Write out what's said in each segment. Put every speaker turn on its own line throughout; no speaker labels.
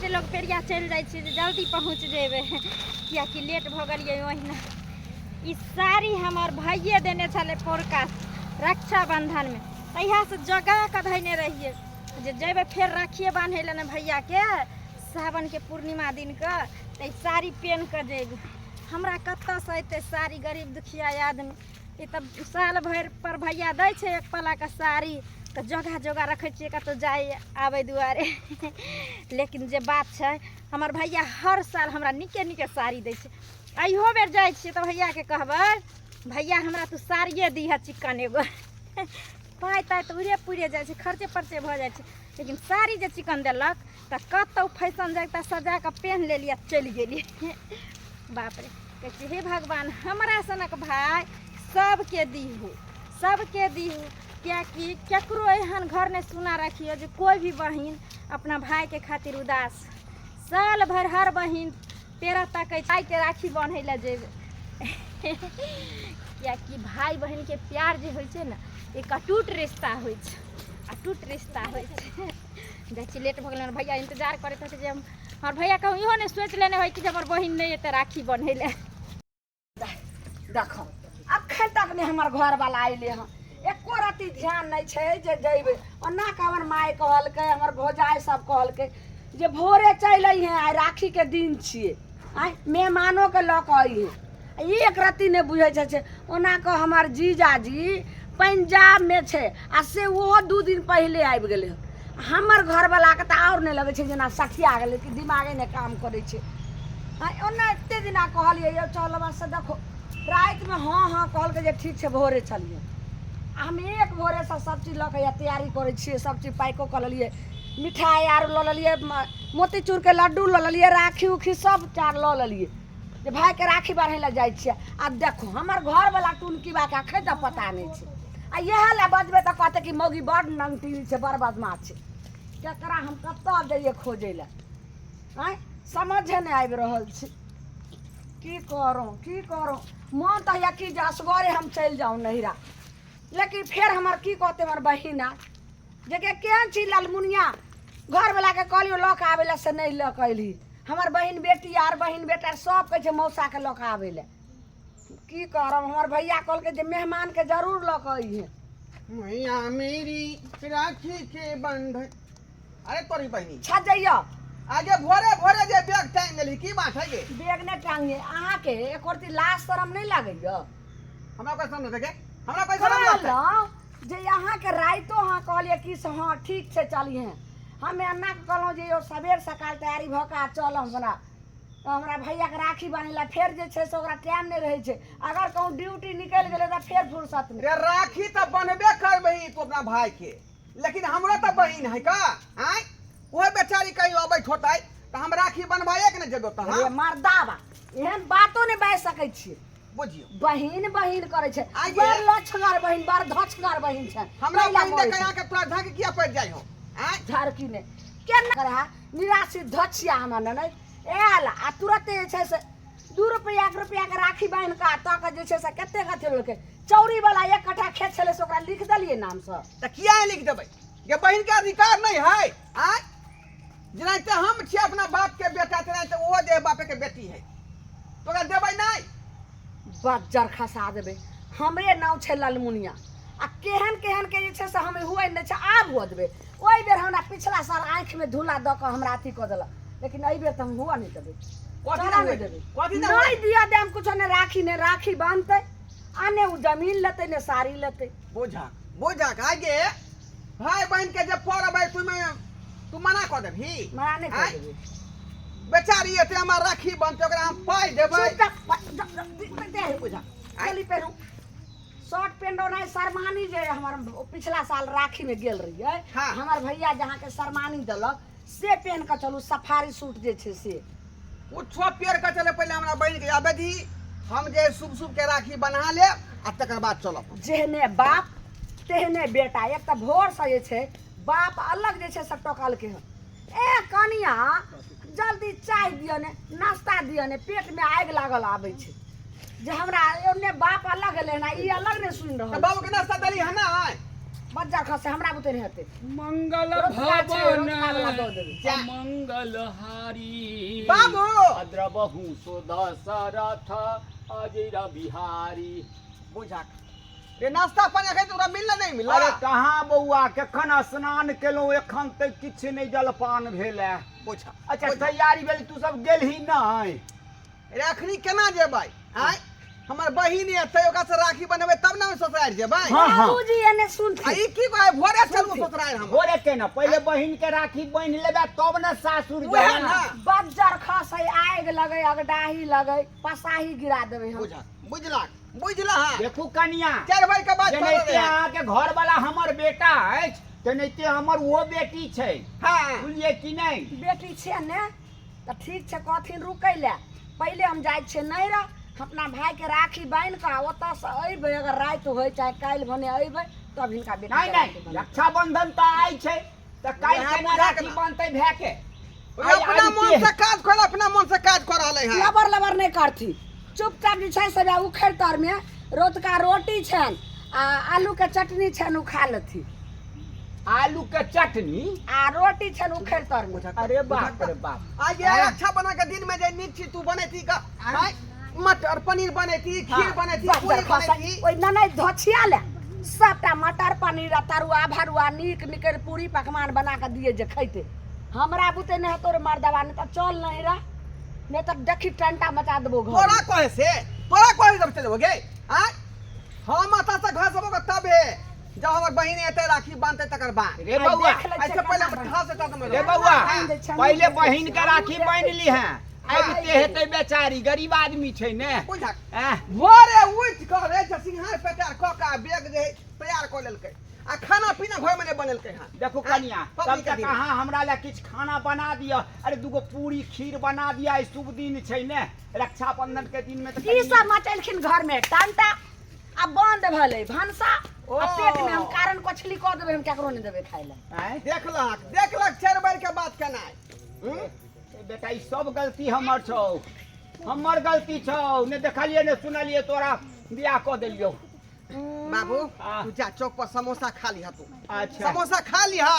Late लोग पेरिया चलि जाइ छियै जे जल्दी पहुँच जेबै, किएकि लेट भऽ गेलियै ओहिना। ई साड़ी हमर भैये देने छलै पोरका रक्षाबंधनमे, तहियासँ जोगा कऽ धयने रहियै जे जेबै फेर राखिए बान्है लए ने भैयाके सावनके पूर्णिमा दिनके, तऽ ई साड़ी पेन्ह कऽ जेबै। हमरा कतऽसँ अयतै साड़ी, गरीब दुखिया आदमी। ई तऽ साल भरि पर भैया दै छै एक पलाके साड़ी, तऽ जोगा जोगा रखै छियै कतहु जाइ आबै दुआरे। लेकिन जे बात छै, हमर भैया हर साल हमरा नीके नीके साड़ी दै छै। अहियो बेर जाइ छियै तऽ भैयाके कहबै, भैया हमरा तू साड़िए दिहऽ चिक्कन एगो। पाइ ताइ तऽ उड़े पुड़े जाइ छै, खर्चे पर्चे भऽ जाइ छै, लेकिन साड़ी जे चिकन देलक तऽ कतहु फैशन जाइ तऽ सजा कऽ पेन्ह लेली आ चलि गेली। बाप रे, कहै छियै हे भगवान, हमरा सनक भाय सबके दिहू, सबके दिहू, किएकि केकरो एहन घर नहि सुना रखियौ जे कोइ भी बहिन अपना भायके खातिर उदास। साल भरि हर बहिन पेड़ा तकै भायके राखी बान्है लए जेबै, किएकि भाय बहिनके प्यार जे होइ छै ने, एक अटूट रिश्ता होइ छै, अटूट रिश्ता होइ छै। जाइ छी, लेट भऽ गेलै। हमर भैया इन्तजार करैत हेतै जे हम, हमर भैया कहूँ इहो नहि सोचि लेने होइ कि जे हमर बहिन नहि एतै राखी बन्है लए।
देखो, अखन तक नहि हमर घरवाला अयलै हँ, एको रत्ती ध्यान नहि छै जे जयबै। ओना कऽ हमर माय कहलकै, हमर भौजाइ सब कहलकै जे भोरे चलि अइहेँ, आइ राखीके दिन छियै, आँय मेहमानोके लऽ कऽ अइहेँ। एक रत्ती नहि बुझै छै छै। ओना कऽ हमर जीजाजी पंजाबमे छै आ से ओहो 2 दिन पहिले आबि गेलै हँ। हमर घरवलाके तऽ आओर नहि लगै छै जेना सठिया गेलै कि दिमागे नहि काम करै छै। आँय, ओना एते दिना कहलियै यौ चलब, से देखो रातिमे हँ हँ कहलकै जे ठीक छै, भोरे चलियै। आ हम एक भोरेसँ सब चीज लऽ कऽ तैयारी करै छियै, सब चीज पैको कऽ लेलियै, मिठाइ आर लऽ लेलियै, मोतीचूरके लड्डू लऽ लेलियै, राखी उखी सब चार लऽ लेलियै जे भायके राखी बान्है लए जाइ छियै। आ देखो, हमर घरवला टुनकी बाके अखन तक पता नहि छै। आ इएह लए बजबै तऽ कहतै कि मौगी बड़ नंगटी छै, बड़ बदमाश छै। केकरा हम कतऽ जइयै खोजै लए? आँय, समझे नहि आबि रहल छै, की करू, की करू? मन तऽ होइए कि जे असगरे हम चलि जाउ नैहरा, लेकिन फेर हमर की कहतै हमर बहिन आर जे गे केहन छी ललमुनिया, घरवलाके कहलियौ लऽ कऽ आबै लए, से नहि लऽ कऽ अयलही। हमर बहिन बेटी आर बहिन बेटा सब कहै छै मौसाके लऽ कऽ आबै लए। की करब? हमर भैया कहलकै जे मेहमानके जरूर लऽ कऽ अइहे।
मैया मेरी राखी के बंधन। अरे तोरी बहिनी।
छजैया।
आगे भोरे भोरे जे बैग टांग लेली, की बात है गे?
बैग नहि टांगे, अहाँके एको रत्ती लाज शरम नहि लागैया?
हमरा कोई शरम नहीं, हमरा कोई शरम नहीं।
कहलहुँ जे अहाँके राइतो अहाँ कहलियै कि से हँ ठीक छै चलिहेँ। हम एना कऽ कहलहुँ जे यौ सबेर सकाल तैयारी भऽ कऽ आ चलब हमरा हमरा भैयाके राखी बान्है लए। फेर जे छै से ओकरा टाइम नहि रहै छै, अगर कहूँ ड्यूटी निकलि गेलै तऽ फेर फुर्सत नहि।
रे, राखी तऽ बनबे करबही तू अपना भाई के, लेकिन हमरो तऽ बहिन है का? आँय, ओहो बेचारी कहीं अबैत होतै तऽ हम राखी बनवाए के ने जेबो
तऽ रे मर्दाबा, एहन बातो नहि बाजि सकै छियै।
बुझियौ,
बहिन बहिन करै छै। आगे। बड़ लछगर बहिन, बड़ धछगर बहिन छै।
हमरा कैला बहिन मरै देख छै? अहाँके तोरा झाँकी किया पड़ि जाइ हो? आँय,
झरकी नहि केना करे, निराशी धछिया हमर ननैद आयल आ तुरते जे छै से 2 रुपैआ 1 रुपैआके राखी बान्हि कऽ आ तक जे छै से कतेक अथी लेलकै। चौरी वाला 1 कट्ठा खेत छलै, से ओकरा लिख देलियै नामसँ।
तऽ किया नहि लिख देबै जे बहिन के अधिकार नहीं है? आँय, जेनाहिते हम छियै अपना बाप के बेटा, तेनाहिते ओहो जे बापे के बेटी है, तो ओकरा देबै नहीं?
बज्जर खसा देबै। हमरे नाम छै ललमुनिया आ केहन केहन के जे छै से हम हुए नहि छै, आब हुअ देबै। ओहि बेर हमरा पिछला साल आँखिमे धूला दऽ कऽ हमरा अथी कऽ देलक, लेकिन एहि बेर तऽ हम हुअ नहि देबै।
कथी
चलऽ
नहि
नहि देबै।
कथी नहि?
नहि दिअ देम कुछो, नहि राखी, नहि राखी बान्हतै आ नहि ओ जमीन लेतै, नहि साड़ी लेतै।
बोझा बोझा आगे भाई बहन के जे परब है, तुमे तू मना कऽ देबही?
मना नहि कऽ
आँय?
देबै।
बेचारी एते हमर राखी बनतै, ओकरा हम पाइ देबै।
बुझा चली पेरू शर्ट पेंट ओनाहि शरमानी जे हमर पिछला साल राखी में गेल रहियै। हमर भैया जहाँ के शरमानी देलक से पेन कऽ चलू, सफारी सूट जे छै से।
कुछो पेड़ के चले, पहिले हमरा बहिन के आबे दी, हम जे शुभ शुभ के राखी बना लेब आ तकर बाद चलब।
जेहने बाप तेहने बेटा। एक तऽ भोरसँ जे छै बाप अलग जे छै से टोकलकै हन, ए कनिया, जल्दी चाय दिअ ने, नाश्ता दिअ ने, पेटमे आगि लागल आबै छै। जे हमरा ओन्ने बाप अलग एलै हन आ ई अलग नहि सुनि
तऽ
रहल
बाबू
छै।
के नाश्ता देली हन? नहि।
बज्जर खसे हमरा बुते नहि हेतै।
मंगल
रोजगार छै,
भवन
रोजगार वाला दऽ देबै।
जा।
मंगल हारी
बाबू।
अद्रबहु सो दशरथ अजर बिहारी।
बुझा रे, नाश्ता पानी एखन तोरा मिलल नहीं मिलल?
अरे कहाँ बौआ, केखन स्नान केलहुँ, एखन तक किछु नहि जलपान भेल है।
बुझा।
अच्छा, तैयारी भेल, तू सब गेलही नहि?
रे अखनी केना जेबै? आय हमर बहिन एतै, ओकरा से राखी बनेबै तब ने हम ससुरारि जेबै।
हाँ, हाँ।
बाबूजी एने
आ
सुनथिन।
ई की कहै, भोरे चलू ससुरारि हम?
भोरे केना? पहिले बहिन के राखी बान्हि लेबै तब ने सासुर
उएह
जेबै।
ने।
बज्जर खसै, आगि लगै, अगडाही लगै, पसाही गिरा देबै हम।
बुझा, बुझला, बुझला। हाँ।
देखू कनिया,
4 बजे के बाद
जेनाहिते अहाँके घर वाला हमर बेटा अछि, तेनाहिते हमर ओहो बेटी छै।
हाँ।
बुझलियै कि नहि?
बेटी छै ने तऽ ठीक छै, कहथिन रुकै लए। पहिले हम जाइ छियै नैहरा, अपना भाइके राखी बान्हि कऽ ओतऽसँ अयबै। अगर राति होइ चाहे काल्हि भने अयबै, तब हिनका बेटी
नहि नहि, रक्षाबंधन तऽ आइ छै, तऽ काल्हि
उएह
केना
बुझा
राखी
के ना।
बान्हतै भाय के?
अपना मन से काज कर, अपना मन से काज कर रहले हैं।
लबर लबर नहि करथिन, चुपचाप जे छै से उखड़ि तरमे रौतका रोटी छनि आ आलूके चटनी छनि, ओ खा लेथिन।
आलू के चटनी
आ रोटी छनि उखड़ि तरमे।
अरे बाप रे बाप!
आज ये रक्षा बंधन के दिन में जे नीक चीज तू बनैती का, आय मटर पनीर बनैती, खीर बनैती, पूरी बनैती।
ओहि ननैद धोछिया ले सबटा मटर पनीर आ तरुआ भरुआ नीक निकर पूरी पकवान बना कऽ दिए जे खैते। हमरा बुते नहि हेतौ रे मर्दबा, नहि तऽ चल नहीं रह, नहि तऽ देखी टंटा मचा देबो घर।
तोरा कहे से, तोरा कहे सब चलबो गे? आय हम एतऽ से घर सब तब हे जब हमर बहिन एते राखी बांधते तकर बाद।
रे बौआ,
देख लै छियै
ऐसे पहिले
केना।
हम ठा से ठा
रे बौआ, पहिले बहिन के
हमहूँ
राखी
देखै
बान्हि
छियै।
ली हैं, आबिते हेतै बेचारी, गरीब आदमी छै ने।
बुझा,
आँह,
भोरे उठि कऽ रे जे सिंघार पेटार कऽ कऽ बैग जे है तैयार कऽ लेलकै आ खाना पीना घर में नहीं बनेलकै हँ।
देखू कनिया, तब
पबनी के
तक
दिन।
अहाँ हमरा लए किछु खाना बना दिअ। अरे दूगो पूरी खीर बना दिअ, आइ शुभ दिन छै ने रक्षाबंधन के दिन में तऽ
की
कनि-
सब मचेलखिन घर में टंटा, आ बंद भेलै भनसा।
ओ।
आ पेट में हम कारण कछली कऽ देबै, हम केकरो नहि देबै खाय लए।
आँय?
देखलक, देखलक 4 बेर के बात केनाइ, हूँ?
ए बेटा, ई सब गलती हमर छौ, हमर गलती छौ। ने देखलियै ने सुनलियै, तोरा बियाह कऽ देलियौ।
बाबू,
हाँ।
तू जा चौक पर समोसा खा लिहा तू।
अच्छा।
समोसा खा लिहा,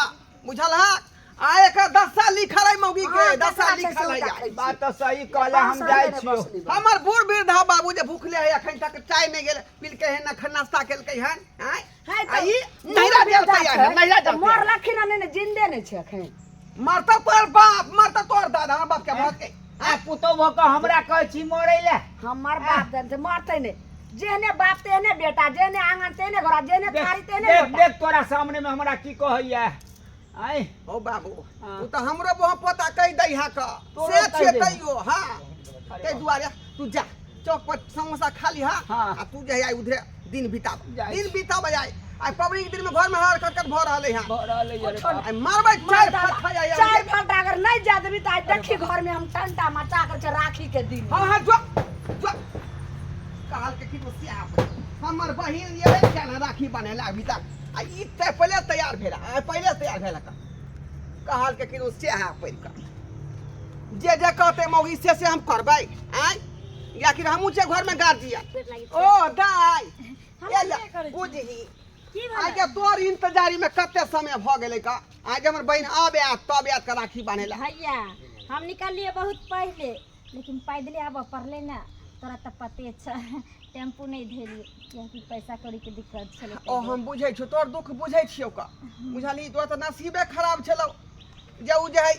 बुझल हा? आ एकर 10 साल लिखल है मौगी के।
हाँ,
10 साल
जकरा छै
लिखल है
से
यार।
बात तऽ सही कहले, हम जाइ छियौ।
हमर बूढ़ वृद्धा बाबू जे भूखले है, अखन तक चाय नहीं गेल पिलकै है, न नाश्ता केलकै हन। आँय? आ ई नैहरा जाल तैयार है, नैहरा जाल तैयार।
मरलखिन हन नहि, जिंदे नहि छै एखन।
मरता तोहर बाप, मरता तोहर दादा, हमर बाप के भत के।
आ पुतोह भऽ कऽ हमरा कहै छी मरै लए?
हमर बाप देन मरतै नहि। जेहने बाप तेहने बेटा, जेहने आंगन तेहने घोड़ा, जेहने
देख
थारी तेहने
देख
लोटा।
देख, तोरा सामने में हमरा की कहैया आँय?
ओ बाबू,
हाँ।
तू तऽ हमरो बहु पोता कहि दै हा का
तोरो
से
कहि
छियै।
दै।
तैयो हाँ, ताहि दुआरे तू जा चौक पर समोसा खा लिहा।
हाँ।
आ तू जे है उधरे दिन बिताब।
जाइ
दिन
छी।
बिताब। आइ आइ पबनी के दिन में घर में हर खटखट भऽ रहलै हँ।
भऽ रहल अइ, अरे बाप।
आइ मारबै चारि फटका आइ।
चारि फटा अगर नहीं जा देबी तऽ आइ देखी घर में हम टंटा मचा कर छै राखी के दिन।
हाँ हाँ, जो जो। कहल के की सिया हमर बहिन ये क्या ना राखी बनेला अभी तक, आ ई ते पहिले तैयार भेला, आ पहिले तैयार भेला का कहल के कि सिया पढ़ कऽ जे जे कहते मौगी से से हम करबै। आय या कि हमहूँ छियै घर में गार्जियन। ओ दाइ,
हम
ए ले,
नहि करै छी।
बुझही
की
आइ
भेलै?
के तोर इंतजारी में कते समय भऽ गेलै का, आइ हमर बहिन आबे आ तब आयत का राखी बान्हे ला।
भैया, हम निकललिए बहुत पहले, लेकिन पैदले आबऽ पड़लै ने। तोरा तऽ पते छै, टेम्पू नहि धेलियै कियाकि पैसा कौड़ीके दिक्कत छलै।
ओ हम बुझै छियौ, तोर दुख बुझै छियौ का, बुझलही? तोरा तऽ नसीबे खराब छलौ जे उ जे है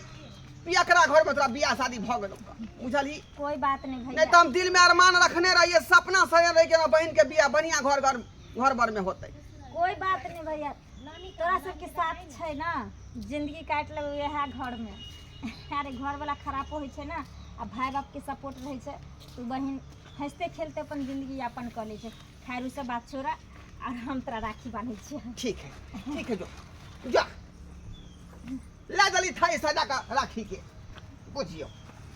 पियकरा घर में तोरा बियाह शादी भऽ गेलौ का, बुझलही?
कोई बात नहीं
नहीं
भैया।
तऽ हम दिल में अरमान रखने रहिए, सपना सजे रही कि हमरा बहिन के बियाह बढ़िया घर घर घर बर में होतै।
कोई बात नहीं भैया, तोरा सबके साथ छै ना, जिंदगी काटि लेबै वएह घरमे। अरे घर वाला खराबो होइ छै ने आ भाय बापके सपोर्ट रहै छै तऽ बहिन हँसते खेलते अपन जिंदगी यापन कऽ लै छै। खैर, उ सब बात छोड़ा, आर हम तोरा राखी बान्है छियै।
ठीक है, ठीक है, जो जा ले जली थारी सजा कऽ राखी के। बुझियौ,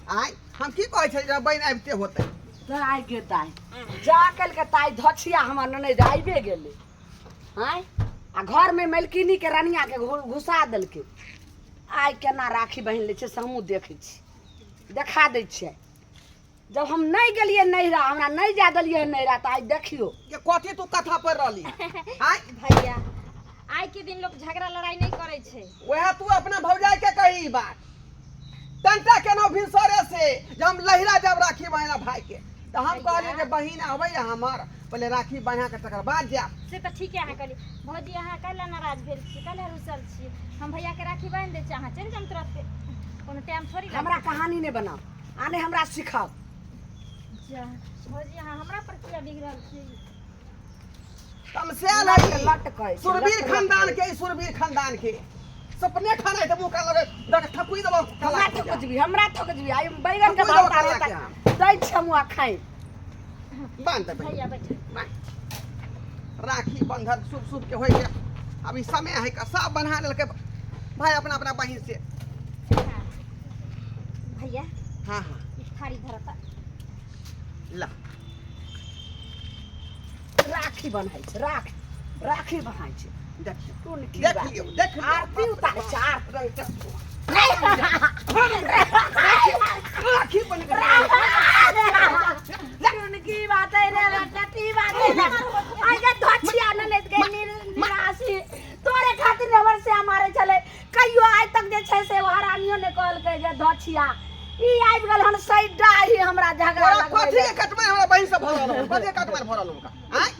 आइ हम की कहै छलियै जे बहिन आबिते होतै।
तऽ आइ गे ताइ जा कल के ताइ धछिया हमर ननैद आबिए गेलै। आँय, आ घरमे मलकिनी के रनिया के घुसा देलकै। आइ केना राखी बहिन लै छै से हमहूँ देखै छी, देखा दै छियै। जब हम नहि गेलियै नैहरा, हमरा नहि जाय देलियै नैहरा, तऽ आइ देखियौ।
जे कथी तू कथा पढ़ि रहली आइ?
भैया। आइ के दिन लोक झगड़ा लड़ाई नहि करै छै।
वएह तू अपना भौजाई के कही ई बात। टंटा केना भिनसरे से जे हम लहिरा जाब राखी बान्हला भाई के, तऽ हम कहलियै जे बहिन आबै हमर, पहिले राखी बान्हा के तकर बाद जायब।
से तऽ ठीके अहाँ कहलियै। भौजी अहाँ कैला नाराज भेल छी, कैला रुसल छी? हम भैया के राखी बान्हि दै छी, अहाँ चलि जायब तुरन्ते, कोनो टाइम थोड़ी लागतै।
हमरा कहानी नहि बनाउ आ नहि हमरा सिखाउ।
जा भौजी अहाँ हमरा पर किया बिगड़ल छी?
तमसायल है
लट कहै छै,
सुरवीर
लट लट
खानदान
कहै
के, ई सुरवीर खानदान के सपने खाना है तऽ मुँह कान लगे दऽ के थकुई देबौ।
हमरा थकुचबी, हमरा थकुचबी। आइ बैगन के
थकुई देबौ
भरता
कला
रहता
के हम।
दै छै हम खाइ।
बांध देबै।
भैया बैठ।
बांध। राखी बंधन शुभ शुभ के होइ के अभी समय है का, सब बन्हा लेलकै भाई अपना अपना बहिन से।
हाँ। भैया
हाँ हाँ
ई थारी धरता।
ला
राखी बन्हाइ छै, राखी राखी बन्हाइ छै।
देखियौ
कोन की
देख
बात?
लियौ, देख लियौ।
आरती उतारै छै, आरती।
रंग चश्मा। राखी बन के
कोन की बात है रे बेटा, की बात है रे? आइ के धोछिया ने लेत गई निराशी। तोरे खातिर हमर से मारे छलै। कहियो आइ तक जे छै से हरानियो ने कहलकै जे धोछिया। ई आबि गेल हन सैडा ही हमरा झगड़ा
तोरा
लगबै
कथी
लए।
के कटमार हमरा बहिन से भरल हौ? कथी के कटमार भरल हुनका? आँय?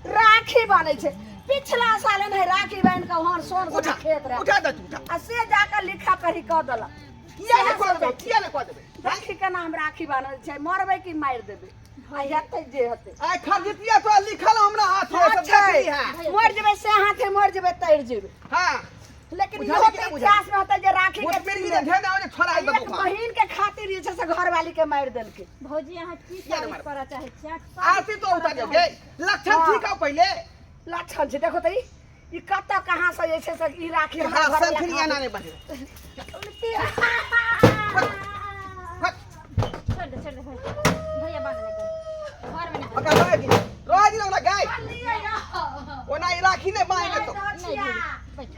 राखी बनै छै। पिछला साल ने राखी बान्हि कऽ वहाँ सोन
उठा
खेत रहे।
उठा दे तू, उठा।
आ से जाकऽ लिखा पढ़ी कऽ देलक।
किया ने कऽ देबै, किया ने कऽ देबै?
देखी केना हम राखी बान्हल छै, मरबै कि मारि देबै, आ हेतै जे हेतै।
आइ खरजितिया तोरा लिखल हमरा हाथ में, सब
छै।
देखली है।
मरि जेबै से हाथे मरि जेबै, तैर जेबै।
हाँ।
लेकिन
बुझाली
इहो
कि
तऽ
नहि बुझाली?
इतिहास में होतै जे राखी के
मुठभेड़ गिरे ढेर ना होले, छोड़ा
एक
देबो खा।
बहिन के खातिर जे छै से घरवाली के मारि देलकै।
भौजी अहाँ की
किया नहि
साबित
मारब?
करऽ चाहै छियै? अहाँ साबित
आरती तो
करऽ
उतार
चाहै
गे। लक्षण
हाँ।
ठीक हो पहिले।
लक्षण छै, देखो तऽ ई कतऽ कहाँ से जे छै से ई राखी हमरा
हाँ,
घरवाला
संखिनिया
खातिर।
ना नहीं बने। हट।
छोड़ दे, छोड़ दे भैया। भैया बांध ले घर में नहीं।
ओकरा रह दी, रह दी ओकरा गाय। ओना ई राखी नहीं बांधे तो।
नहीं भैया, बैठ।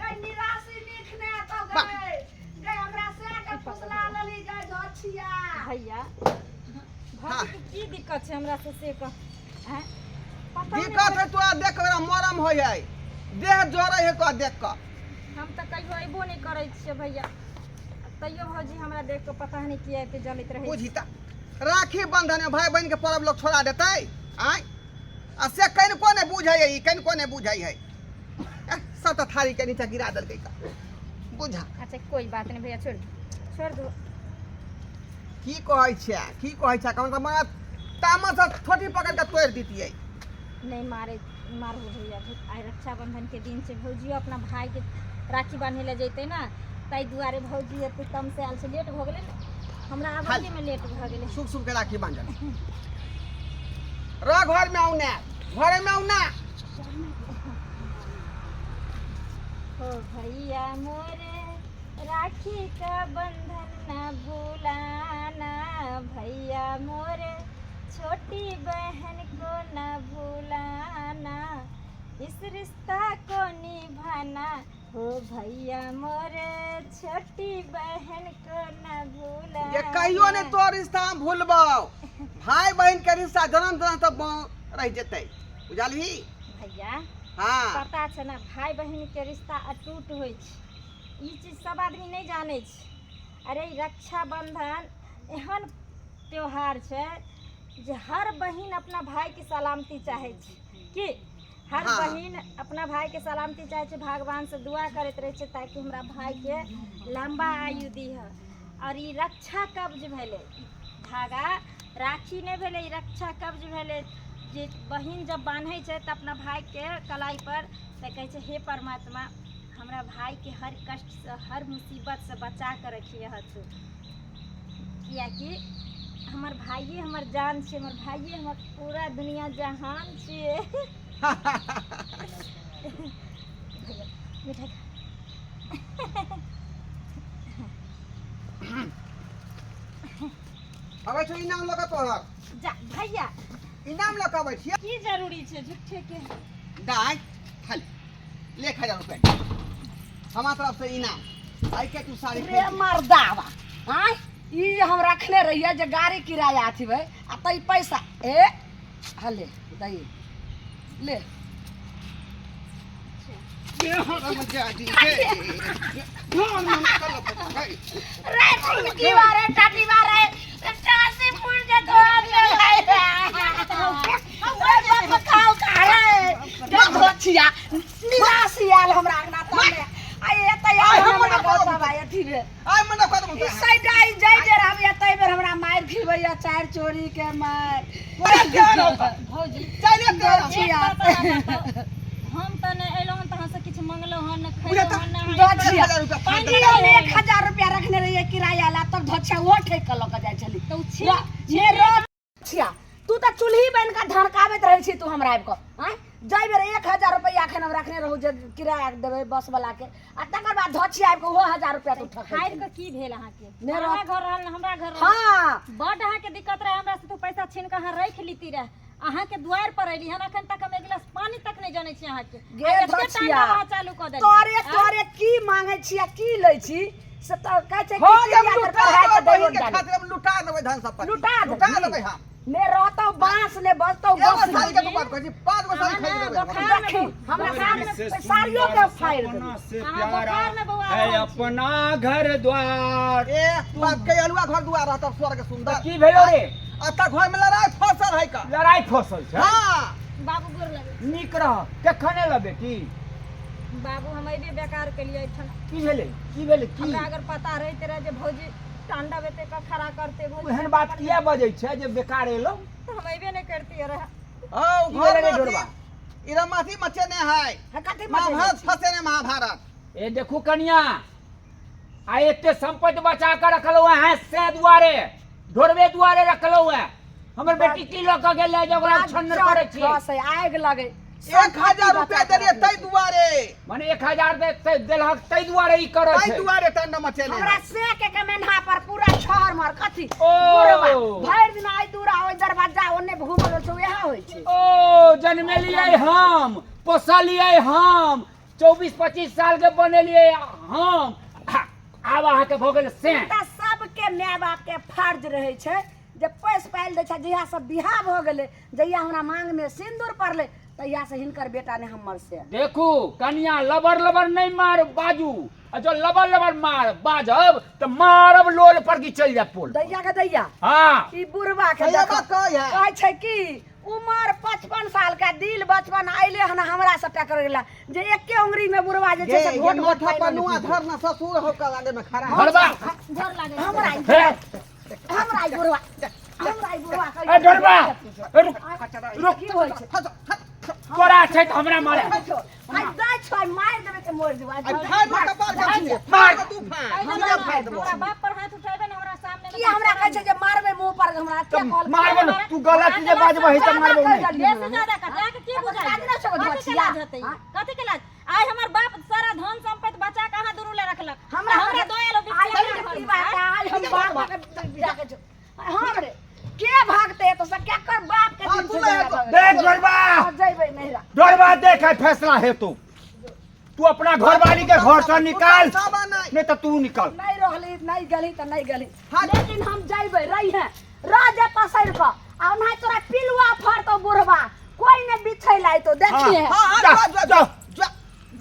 भैया
हाँ।
भौजी के की दिक्कत छै हमरा से से कह? आँय? पता नहि।
दिक्कत है तोरा देख के ओकरा मरम होइ है, देह जरै है तोरा देख कऽ।
हम तऽ कहियो अयबो नहि करै छियै भैया, तैयो भौजी हमरा देख कऽ पता नहि किया एते जलैत रहै छै।
बुझी तऽ राखी बंधन में भाई बहन के पर्व लोग छोड़ा देतै? आँय, आ से कनिको नहि बुझै है ई, कनिको नहि बुझै है। एह, सब तऽ थारी के नीचा गिरा देलकै का। बुझा।
अच्छा कोई बात नहीं भैया, छोड़ दो, छोड़ दो।
की कहै छै, की कहै छै? कम से कम तामस से ठोटी पकड़ के तोड़ि दितियै।
नहीं मारे, मारू भैया। आइ रक्षाबंधन के दिन छै, भौजियो अपना भाई के राखी बांधे लए जैतै ने, ताहि दुआरे भौजी एते तम से आयल छै। लेट भऽ गेलै ने हमरा, आबैये में लेट भऽ गेलै।
सुख सुख के राखी बांधल रह, घर में आऊ ना, घर में आऊ ना।
हो भैया मोरे राखी का बंधन न भूलाना, भैया मोरे छोटी बहन को न भूलाना, इस रिश्ता को निभाना, हो भैया मोरे छोटी बहन को न भूलाना।
जे कहियो ने तोर रिश्ता हम भूलबौ। भाई बहन के रिश्ता जन्म जन्म तक रहि जेतै, बुझलही?
भैया
हाँ।
पता छै ने, भाई बहन के रिश्ता अटूट होइ छै, ई चीज सब आदमी नहि जानै छै। अरे ई रक्षाबंधन एहन त्योहार छै जे हर बहिन अपना भाई के सलामती चाहै छै, कि हर
हाँ।
बहिन अपना भाई के सलामती चाहै छै, भगवान से दुआ करैत रहै छै ताकि हमरा भाई के लंबा आयु दीह। और ई रक्षा कवच भेलै, ई धागा राखी नहि भेलै, ई रक्षा कवच भेलै जे बहिन जब बान्है छै तऽ अपना भाई के कलाई पर तऽ कहै छै, हे परमात्मा, हमरा भाई के हर कष्ट से हर मुसीबत से बचा के रखिए तू, कियाकि हमर भाइये हमर जान छै, हमर भाइये हमर पूरा दुनिया जहान छियै। भैया मिठाई खा।
अबै छौ इनाम लऽ कऽ तोहर।
जा भैया।
इनाम लऽ कऽ अबै छियै।
की जरूरी छै झूठे के?
दाय खाली ले, 1000 रुपया हमारा तरफ से इनाम। आई के तू साड़ी
रे
खरीद।
मर्दावा, आँय, ई हम रखने रहियै जे गाड़ी किराया अथीबै आ तै पैसा ए हले दही ले।
हरामजादी गे घर में निकल गई।
रे टुनकी बारे टाटी बारे टासी फूल के धोआ में रे बाप खाओ खा रे धोछिया निराश आयल हमरा अंगना तने आ एतै
आइ
आयल
हम
हमरा
मना करब।
गौतम भाई अथी रे
आइ मना कर
ई साइड आई जाय जे हम एतै बेर हमरा मारि खिबैया चारि चोरी के मारि।
भौजी,
चले
धोछिया
एक बात अहाँ बताउ, हम तऽ नहि अयलहुँ हन तऽ अहाँसँ किछु मंगलहुँ हन, नहि
बुझा
खयलहुँ
तऽ
हन, नहि अहाँ
धोछिया
1000 रुपया फाइन
ई हम 1000 रुपया रखने रहियै किराया ला, तब धोछिया ओहो ठेक के लऽ के जाइ छली।
तऽ ओ छीन
ये रोज छिया तू तऽ चूल्ही बनि कऽ धड़काबैत रहै छी तू हमरा आबि कऽ। आँय जाहि बेर 1000 रुपैआ एखन हम रखने रहू जे किराया देबै बस वाला के, आ तकर बाद धोछिया आबि कऽ ओहो 1000 रुपैआ तू ठकै
फाड़ि
छली।
कऽ की भेल अहाँके?
नहि
हमरा
रह-
घर रहल ने हमरा घर रहल।
हाँ
बड अहाँके दिक्कत रहे हमरा से, तू पैसा छीन कऽ अहाँ राखि लीती रहे। अहाँके दुआरि पर अयली हन, अखन तक हम एक गिलास पानी तक नहि जनै छी अहाँके।
गे
आइ एते
धोछिया।
तांडव अहाँ चालू कऽ देलियै।
तोरे
आँय?
तोरे की मांगै छी आ की लै छी से तऽ कहै छै कि
हो जब
चिड़िया तर
लुटा
पढ़ाइ
देबै
के दैयो
बहिन के
डाली।
खातिर हम लुटा देबै धन संपत्ति।
लुटा देबै।
लुटा देबै हम।
ने रहतौ बांस ने बजतौ
एगो
बस।
साड़ी के तू बात कहै छी, 5 गो साड़ी
अहाँ
खरीद
ने
लेबै हम।
बोखार में
देखी हमरा
स्वर्ग
सामने
से
साड़ियो के
सुंदर
फाड़ि देबै।
सपना से
अहाँ
प्यारा
बोखार में बौआ
है
रहल छी।
अपना घर द्वार।
ए बाप के अलुआ घर दुआर रहत स्वर्ग सुंदर।
की भेलो रे?
अतः घर में लड़ाई फसल है का?
लड़ाई फसल छै।
हाँ।
बाबू गोर लगे।
नीक रह। कखन एलऽ बेटी?
बाबू हम अयबे बेकार केलियै एहिठाम।
की भेलै? की भेलै? की
हमरा अगर पता रहिते रहे जे भौजी तांडव एते कऽ खड़ा करते भौजी,
एहन बात किया बजै छै जे बेकार एलौ?
तऽ हम अयबे नहि करतियै रहे।
ओ
की
घर
भेलै रे
में
ढोरबा?
अथी इरमाथी मचेने है।
हे कथी मचेने
महाभारत
छी?
फसे ने महाभारत।
ए देखू कनिया, आ एते संपत्ति बचा के रखलहुँ हैं से दुआरे, ढोरबे दुआरे रखलहुँ हैं। हमर बेटी की लऽ कऽ गेलै जे ओकरा छन्नर करै छियै?
खसै, आगि लगै।
1000 रुपया देलियै तै दुआरे।
मने 1000 दे देलहक तै दुआरे ई करै
तै
छै।
दुआरे तांडव मचेने
हमरा
है।
से के कमेन्हा पर पूरा छहर मर कथी
ओ।
बुढ़वा भरि दिन आइ दूरा ओहि दरवाजा ओन्ने घूमल छै, उएह होइ छै।
ओ जन्मेलियै हम, पोसलियै हम, 24-25 साल के बनेलियै हम, आब अहाँके भऽ गेल से।
तऽ सबके माय बाप के फर्ज रहै छै जे पैस पालि दै छै। जहिया सब बियाह भऽ गेलै, जहिया हमरा मांग में सिन्दूर पड़लै, तहिया से हिनकर बेटा ने हमर से।
देखू कनिया, लबर लबर नहीं मार बाजू, आ जो लबर लबर मार बाजब तऽ मारब लोल पर की चलि जाय पोल।
दैया के दैया।
हाँ।
ई बुढ़वा के
सही
देखो।
बात कहै है।
कहै छै कि उमर 55 साल के, दिल बचपन अइले हन हमरा से टकर गेला जे एके उंगरी में बुढ़वा जे छै
गे
से
ये
घोट घोट
माथा पर
पानि
नुआ
पीबै।
धर ना ससुर हो के आगे में खड़ा है।
घरबा।
डर लागै छै।
हमरा ई
हे।
हमरा ई बुढ़वा, हमरा ई बुढ़वा
ए ढोरबा, ए रुक रुक।
की होइ छै?
हट, हट,
तोरा छै तऽ हमरा मारे।
आइ दै छौ, आइ मारि देबै तऽ मरि जेबै।
आइ फाड़ दे कपार के छीने।
मार।
फाड़ दे तू फाड़।
एहि
सीधे
हमरा
फाड़ देबो।
हमरा बाप पर हाथ उठेबै ने हमरा सामने
की हमरा कहै छै जे मारबै मुँह पर हमरा के
तऽ
कहलकै?
मारबो ने, तू गलत जे बाजबही तऽ मारबो नहि।
बेसी ज्यादा कर जाके की बुझाइ
लाज नहि छौ
कथी के
धोछिया?
लाज हेतै? कथी के लाज? आइ हमर बाप सारा धन संपत्ति बचा के अहाँ दुनू ले रखलक।
हमरा
हमरा दो एलो
आइ हम की बात है, आइ हम बाप के जाके छौ। हम रे के भागते तो सब केकर बाप के
हाँ,
दिन
तू
से
ले
झगड़ा
तो।
भऽ गेल।
देख ढोरबा,
हाँ, जइबै नैहरा।
ढोरबा देख, आइ फैसला हेतौ। तू अपना घरवाली के घर से निकाल,
साबा नहीं।
नहीं तो तू निकल।
नहीं रहली, नहीं गेली तऽ नहीं गेली,
हाँ।
लेकिन हम जइबै रही है रह जे पसरि कऽ आ ओना तोरा पिलुआ फड़तौ बुढ़वा, कोई ने बिछै लायतो देखिए।
हाँ हाँ
जा,
जा जा
जा।
जा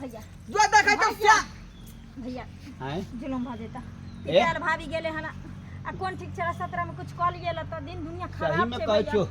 भैया
जो देखै छौ से।
भैया
आँय?
जुलुम भऽ जेता।
ए?
पितार भाभी गेले हन आ कोन ठीक छै 17 में कुछ कऽ लिए तऽ दिन दुनिया
सही
खराब
में
छै।
कहै
भैया
छौ,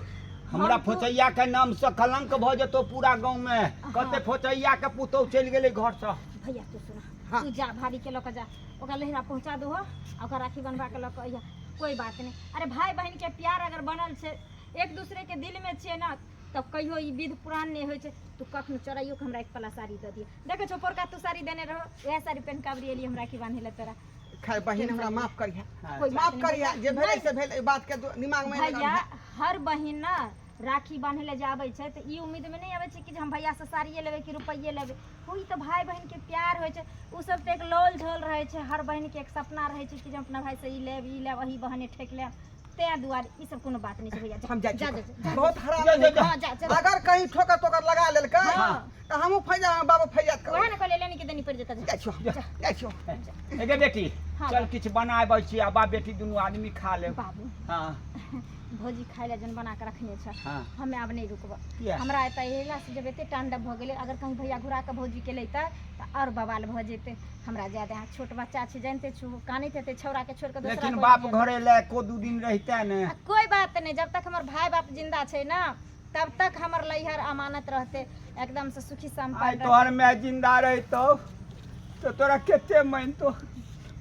हमरा
हम तो-
फोचैया के नाम से कलंक भऽ जेतौ पूरा गाँव में। कते फोचैया के पुतहु चलि गेलै घर से।
भैया तू सुना।
हाँ।
तू जा भाभी के लऽ कऽ जा, ओकरा लहिरा पहुँचा दहो आ ओकरा राखी बनवा के लऽ कऽ अइहा। कोई बात नहीं। अरे भाई बहन के प्यार अगर बनल छै एक दूसरे के दिल में छै ना, तब कहियो ई विध पुरान नहीं होइ छै। तू कखनो चोराइयो के हमरा एक पला साड़ी दऽ दिअ। देखै छौ पोरका तू साड़ी देने रहो, वएह साड़ी पहिन कऽ अबरी एली हम राखी बान्धै लए तोरा।
खैर बहिन हमरा माफ करिहा।
कोई बात
माफ
नहीं।
करिहा, जे भेलै से भेलै, ई बात के दिमाग में नहि
भैया
रखिहा।
हर बहिन ना राखी बान्धै लए जे आबै छै तऽ ई उम्मीद में नहि आबै छै कि जे हम भैया से साड़िए लेबै कि रुपैये लेबै। ओ ई तऽ भाई बहिन के प्यार होइ छै, ओ सब तऽ एक लोल झोल रहै छै। हर बहिन के एक सपना रहै छै कि जे हम अपना भाई से ई लेब ई लेब, एही बहाने ठेक लेब। तें दुआरे ई सब कोनो बात नहि छै भैया। जा
हम जाइ
जा
छी।
जा जा।
बहुत हराम
जा, जा, जा।
हाँ, जा, जा।
अगर कहीं ठोकर तोकर लगा लेलकै
हाँ।
तऽ हमहूँ फैजा बाबू फैजात
वएह
करबै
ने कहलियै लेनी के देनी पड़ि जेतै
जाइ छियौ जाइ छियौ
एगे बेटी
हाँ,
चल
बाबू।
किछु बनाबै छी आ बाप बेटी दुनू आदमी खा लेब
बाबू
हँ
भौजी खाय लए जन बना कऽ रखने छ
हाँ।
हमे आब नहि रुकब
किया?
हमरा एतऽ अयला से जब एते तांडव भऽ गेलै अगर कहीं भैया घुरा कऽ भौजी के लैतै तऽ आओर बवाल भऽ जेतै हमरा जाय दे छोट बच्चा छै जानिते छु कानैत हेतै छौड़ा के छोड़ि कऽ दोसरा
लेकिन
कोइ
बाप
नहि
घरे लए एको दू दिन रहिते ने
आ कोई बात नहीं जब तक हमर भाई बाप जिंदा छै ना तब तक हमर लैहर अमानत रहते एकदम से सुखी
आइ
संपन्न रहते।
तोहर माय जिंदा रहितौ तऽ तोरा कते मानितौ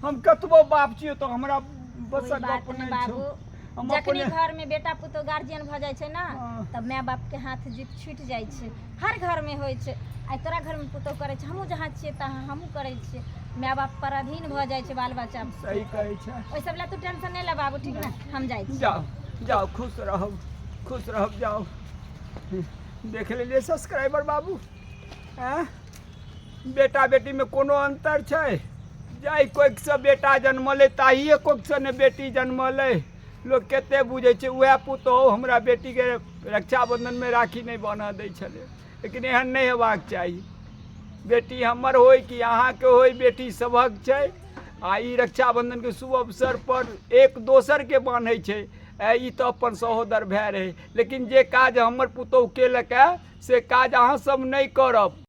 हम कतबो बाप छियौ तऽ हमरा
कोई
बसक
बात
गप
नहीं
नहि
बाबू
छौ हम
जखनी
अपने
घर में बेटा पुतोह गार्जियन भऽ जाइ छै ना
हाँ।
तब माय बाप के हाथ जीत छूटि जाइ छै हर घर में होइ छै आइ तोरा घर में पुतोह करै छै हमहूँ जहाँ छियै तहाँ हमहूँ करै छियै माय बाप पर अधीन भऽ जाइ छै बाल बच्चा
सही कहै छै
ओहि सब लए तू टेंशन नहि ले बाबू ठीक ने हम जाइ छी
जाओ जाओ खुश रहब खुश रहब जाओ देख लेलियै सब्सक्राइबर बाबू आँय बेटा बेटीमे कोनो अन्तर छै जाहि कोखिसँ बेटा जनमलै ताहिए कोखिसँ ने बेटी जनमलै लोक कतेक बुझै छै उएह पुतोहु हमरा बेटीके रक्षाबन्धनमे राखी नहि बान्हऽ दै छलै लेकिन एहन नहि हेबाक चाही बेटी हमर होय कि अहाँके होय बेटी सभक छै आ ई रक्षाबन्धनके शुभ अवसरपर एक दोसरके बान्है छै ई तऽ अपन सहोदर भाय रहै लेकिन जे काज हमर पुतोहु केलक से काज अहाँसभ नहि करब।